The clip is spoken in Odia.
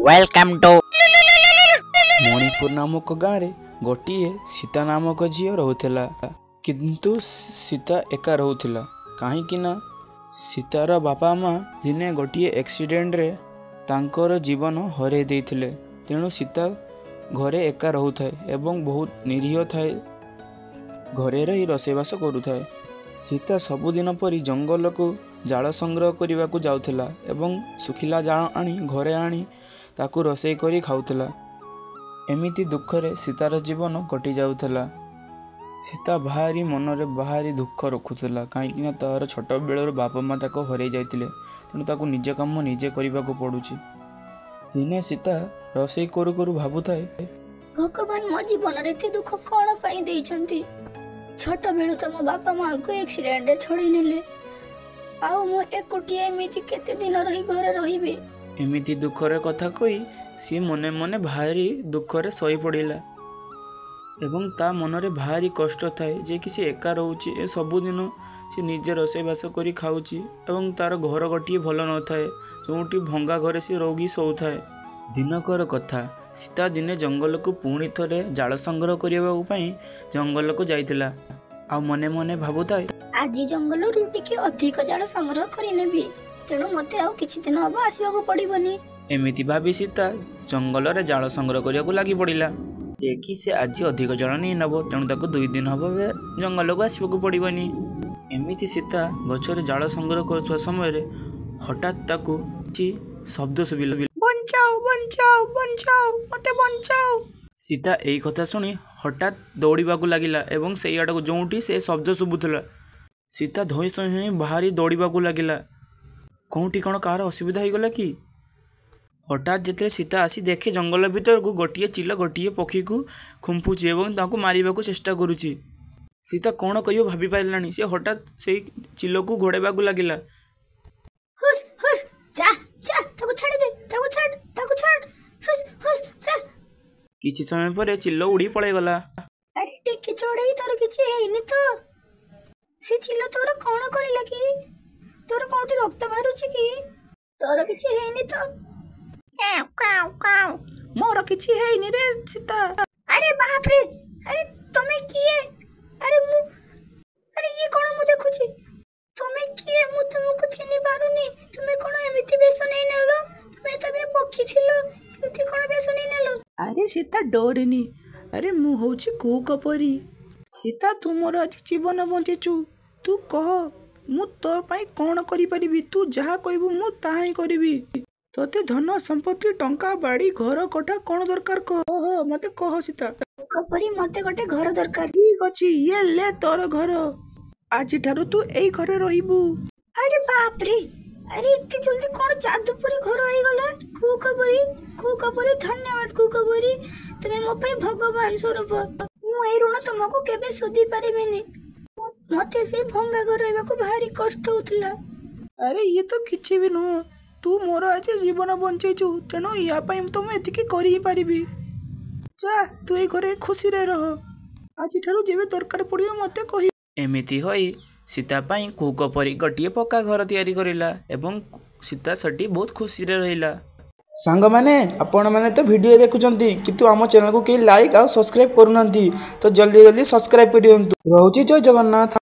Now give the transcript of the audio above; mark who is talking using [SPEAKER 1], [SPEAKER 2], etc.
[SPEAKER 1] Welcome to
[SPEAKER 2] Manipur ନାମକ ଗାଁରେ ଗୋଟିଏ ସୀତା ନାମକ ଝିଅ ରହୁଥିଲା। କିନ୍ତୁ ସୀତା ଏକା ରହୁଥିଲା, କାହିଁକି ନା ସୀତାର ବାପା ମା ଦିନେ ଗୋଟିଏ ଆକ୍ସିଡେଣ୍ଟରେ ତାଙ୍କର ଜୀବନ ହରାଇ ଦେଇଥିଲେ। ତେଣୁ ସୀତା ଘରେ ଏକା ରହୁଥାଏ ଏବଂ ବହୁତ ନିରୀହ ଥାଏ। ଘରେ ରହି ରୋଷେଇବାସ କରୁଥାଏ। ସୀତା ସବୁଦିନ ପରି ଜଙ୍ଗଲକୁ ଜାଳ ସଂଗ୍ରହ କରିବାକୁ ଯାଉଥିଲା ଏବଂ ଶୁଖିଲା ଜାଳ ଆଣି ଘରେ ଆଣି ତାକୁ ରୋଷେଇ କରି ଖାଉଥିଲା। ଏମିତି ଦୁଃଖରେ ସୀତାର ଜୀବନ କଟିଯାଉଥିଲା। ସୀତା ଭାରି ମନରେ ଭାରି ଦୁଃଖ ରଖୁଥିଲା, କାହିଁକିନା ତାର ଛୋଟ ବେଳରୁ ବାପା ମା ତାକୁ ହରାଇ ଯାଇଥିଲେ। ତେଣୁ ତାକୁ ନିଜ କାମ ନିଜେ କରିବାକୁ ପଡୁଛି। ଦିନେ ସୀତା ରୋଷେଇ କରୁ କରୁ ଭାବୁଥାଏ,
[SPEAKER 3] ଭଗବାନ ମୋ ଜୀବନରେ ଏତେ ଦୁଃଖ କଣ ପାଇଁ ଦେଇଛନ୍ତି? ଛୋଟ ବେଳୁ ତ ମୋ ବାପା ମାଙ୍କୁ ଆକ୍ସିଡେଣ୍ଟରେ ଛଡେଇ ନେଲେ, ଆଉ ମୁଁ ଏକୁଟିଆ ଏମିତି କେତେ ଦିନ ରହି ଘରେ ରହିବି?
[SPEAKER 2] ଏମିତି ଦୁଃଖର କଥା କହି ସିଏ ମନେ ମନେ ଭାରି ଦୁଃଖରେ ଶୋଇ ପଡ଼ିଲା ଏବଂ ତା ମନରେ ଭାରି କଷ୍ଟ ଥାଏ ଯେ କି ସେ ଏକା ରହୁଛି, ଏ ସବୁଦିନ ସେ ନିଜେ ରୋଷେଇବାସ କରି ଖାଉଛି ଏବଂ ତାର ଘର ଗୋଟିଏ ଭଲ ନଥାଏ, ଯେଉଁଠି ଭଙ୍ଗା ଘରେ ସେ ରୋଗୀ ଶୋଉଥାଏ। ଦିନକର କଥା, ସୀତା ଦିନେ ଜଙ୍ଗଲକୁ ପୁଣି ଥରେ ଜାଳ ସଂଗ୍ରହ କରିବା ପାଇଁ ଜଙ୍ଗଲକୁ ଯାଇଥିଲା ଆଉ ମନେ ମନେ ଭାବୁଥାଏ,
[SPEAKER 3] ଆଜି ଜଙ୍ଗଲରୁ ଟିକେ ଅଧିକ ଜାଳ ସଂଗ୍ରହ କରିନେବି, ତେଣୁ ମତେ ଆଉ କିଛି ଦିନ ହବ ଆସିବାକୁ ପଡିବନି।
[SPEAKER 2] ଏମିତି ଭାବି ସୀତା ଜଙ୍ଗଲରେ ଜାଳ ସଂଗ୍ରହ କରିବାକୁ ଲାଗି ପଡ଼ିଲା ଯେ କି ସେ ଆଜି ଅଧିକ ଜାଳ ନେଇ ନେବ, ତେଣୁ ତାକୁ 2 ଦିନ ହବ ଜଙ୍ଗଲକୁ ଆସିବାକୁ ପଡ଼ିବନି। ଏମିତି ସୀତା ଗଛରେ ଜାଳ ସଂଗ୍ରହ କରୁଥିବା ସମୟରେ ହଠାତ୍ ତାକୁ କିଛି ଶବ୍ଦ ଶୁଭିଲା, ବଞ୍ଚାଅ ବଞ୍ଚାଅ ବଞ୍ଚାଅ, ମତେ ବଞ୍ଚାଅ। ସୀତା ଏଇ କଥା ଶୁଣି ହଠାତ୍ ଦୌଡ଼ିବାକୁ ଲାଗିଲା ଏବଂ ସେଇ ଆଡ଼କୁ ଯେଉଁଠି ସେ ଶବ୍ଦ ଶୁଭୁଥିଲା ସୀତା ଧଇଁ ସଇଁ ହୋଇ ବାହାରି ଦୌଡ଼ିବାକୁ ଲାଗିଲା। କେଉଁଠି କ'ଣ କାହାର ଅସୁବିଧା ହେଇଗଲା କି? ହଠାତ୍ ଯେତେବେଳେ ସୀତା ଆସି ଦେଖେ ଜଙ୍ଗଲ ଭିତରକୁ ଗୋଟିଏ ଚିଲ ଗୋଟିଏ ପକ୍ଷୀକୁ ଖୁମ୍ପୁଛି ଏବଂ ତାକୁ ମାରିବାକୁ ଚେଷ୍ଟା କରୁଛି। ସୀତା କ'ଣ କରିବ ଭାବି ପାରିଲାନି। ସେ ହଠାତ୍ ସେଇ ଚିଲକୁ ଘୋଡ଼ାଇବାକୁ ଲାଗିଲା।
[SPEAKER 3] ହୁସ୍ ହୁସ୍, ଯା ଯା, ତାକୁ ଛାଡ଼ିଦେ, ତାକୁ ଛାଡ଼, ତାକୁ ଛାଡ଼, ହୁସ୍ ହୁସ୍, ଯା।
[SPEAKER 2] କିଛି ସମୟ ପରେ ଚିଲ ଉଡ଼ି ପଳେଇଗଲା।
[SPEAKER 3] ଆରେ ଟିକି ଚଢ଼େଇ, ତୋର କିଛି ହେଇନି ତ? ସେ ଚିଲ ତୋର କ'ଣ କରିଲା କି? ତୋର କୋଉଠି ରକ୍ତ ବାହାରୁଛି କି? ତୋର କିଛି ହେଇନି ତ?
[SPEAKER 2] କାଉଁ କାଉଁ କାଉଁ, ମୋର କିଛି ହେଇନି ରେ ସୀତା।
[SPEAKER 3] ଆରେ ବାପରେ, ଆରେ ତମେ କିଏ? ଆରେ ମୁଁ, ଆରେ ଇଏ କ'ଣ ମୁଁ ଦେଖୁଛି? ତମେ କିଏ? ମୁଁ ତୁମକୁ ଚିହ୍ନି ପାରୁନି। ତୁମେ କ'ଣ ଏମିତି ବେଶ ନେଇ ନେଲ? ତୁମେ ତ ଏବେ ପକ୍ଷୀ ଥିଲ, ଏମିତି କ'ଣ ବେଶ ନେଇ ନେଲ?
[SPEAKER 2] ଆରେ ସୀତା ଡରେନି, ଆରେ ମୁଁ ହଉଛି କୁହୁକ ପରି। ସୀତା, ତୁ ମୋର ଆଜି ଜୀବନ ବଞ୍ଚେଇଛୁ। ତୁ କହ ମୁଁ ତୋ ପାଇଁ କ'ଣ କରିପାରିବି? ତୁ ଯାହା କହିବୁ ମୁଁ ତାହା ହିଁ କରିବି। ତୋତେ ଧନ ସମ୍ପତ୍ତି, ଟଙ୍କା, ବାଡ଼ି, ଘର, କୋଠା କ'ଣ ଦରକାର କହ ମତେ କହ ସୀତା।
[SPEAKER 3] କୁହୁକ ପରି, ମତେ ଗୋଟେ ଘର ଦରକାର।
[SPEAKER 2] ଠିକ ଅଛି, ଇଏ ଲେ ତୋର ଘର, ଆଜିଠାରୁ ତୁ ଏଇ ଘରେ ରହିବୁ।
[SPEAKER 3] ଆରେ ବାପରେ, ଆରେ ଏତେ ଜଲ୍ଦି କ'ଣ ଯାଦୁ ପରି ଘର ହେଇଗଲା? କୁହୁକ ପରି, କୁହୁକ ପରି, ଧନ୍ୟବାଦ କୁହୁକ ପରି, ତୁମେ ମୋ ପାଇଁ ଭଗବାନ ସ୍ୱରୂପ। ମୁଁ ଏଇ ଋଣ ତୁମକୁ କେବେ ସୁଧି ପାରିବିନି। ମତେ ସେଇ ଭଙ୍ଗା ଘରେ ରହିବାକୁ ଭାରି କଷ୍ଟ ହଉଥିଲା।
[SPEAKER 2] ଆରେ ଇଏ ତ କିଛି ବି ନୁହଁ, ତୁ ମୋର ଆଜି ଜୀବନ ବଞ୍ଚେଇଛୁ, ତେଣୁ ୟା ପାଇଁ ତ ମୁଁ ଏତିକି କରି ହିଁ ପାରିବି। ଯା, ତୁ ଏଇ ଘରେ ଖୁସିରେ ରହ, ଆଜିଠାରୁ ଯେବେ ଦରକାର ପଡ଼ିବ ମତେ କହିବୁ। ଏମିତି ହୋଇ ସୀତା ପାଇଁ କୁହୁକ ପରି ଗୋଟିଏ ପକ୍କା ଘର ତିଆରି କରିଲା ଏବଂ ସୀତା ସେଠି ବହୁତ ଖୁସିରେ ରହିଲା। ସାଙ୍ଗମାନେ, ଆପଣମାନେ ତ ଭିଡ଼ିଓ ଦେଖୁଛନ୍ତି, କିନ୍ତୁ ଆମ ଚ୍ୟାନେଲକୁ କେହି ଲାଇକ୍ ଆଉ ସବସ୍କ୍ରାଇବ୍ କରୁନାହାନ୍ତି, ତ ଜଲ୍ଦି ଜଲ୍ଦି ସବସ୍କ୍ରାଇବ୍ କରିଦିଅନ୍ତୁ। ରହୁଛି, ଜୟ ଜଗନ୍ନାଥ।